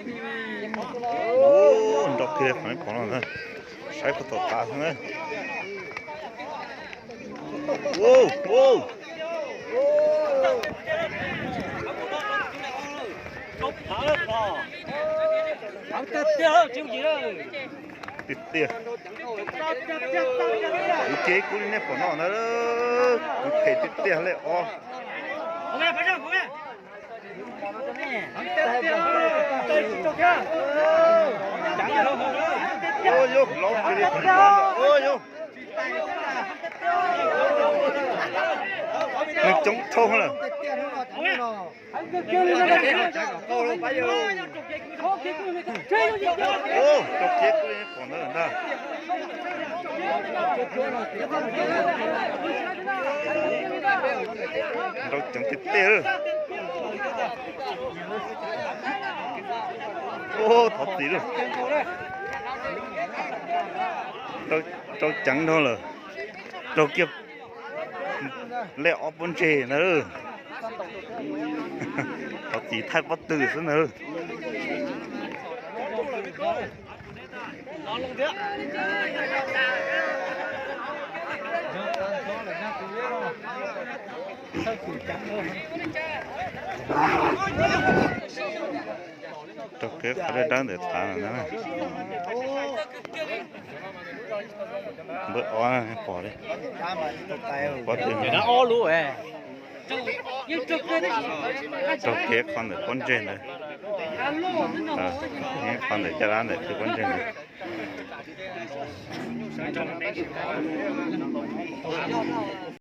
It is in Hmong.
Ub, nrau kiag li qhov nej pom no ntag. Saib puag tom tav xwb na. Ub, ub. Tiag tiag. Kuv ces kuv li nej pom no ntag, kuv phem tiag tiag li os. Ua yog, laub kiag li, ua yog. Neeg coob dhau lawm. Ub, rau kiag kuv li nej pom ntawd ntag. Nrau ceev tiag tiag. Ub, thov txim lauj. Rau ceev dhau lawm. Rau kiag li ob pob ntseg ntag. Thov txim thaij pob tw xwb ntag. Rau kiag qhov dawb dawb ntawm tav no na. Npawb ob pom li. Pob tw no. Rau kiag qhov ntawm pob ntseg ntawd. Qhov ntawm caj dab ntawm pob ntseg ntawd.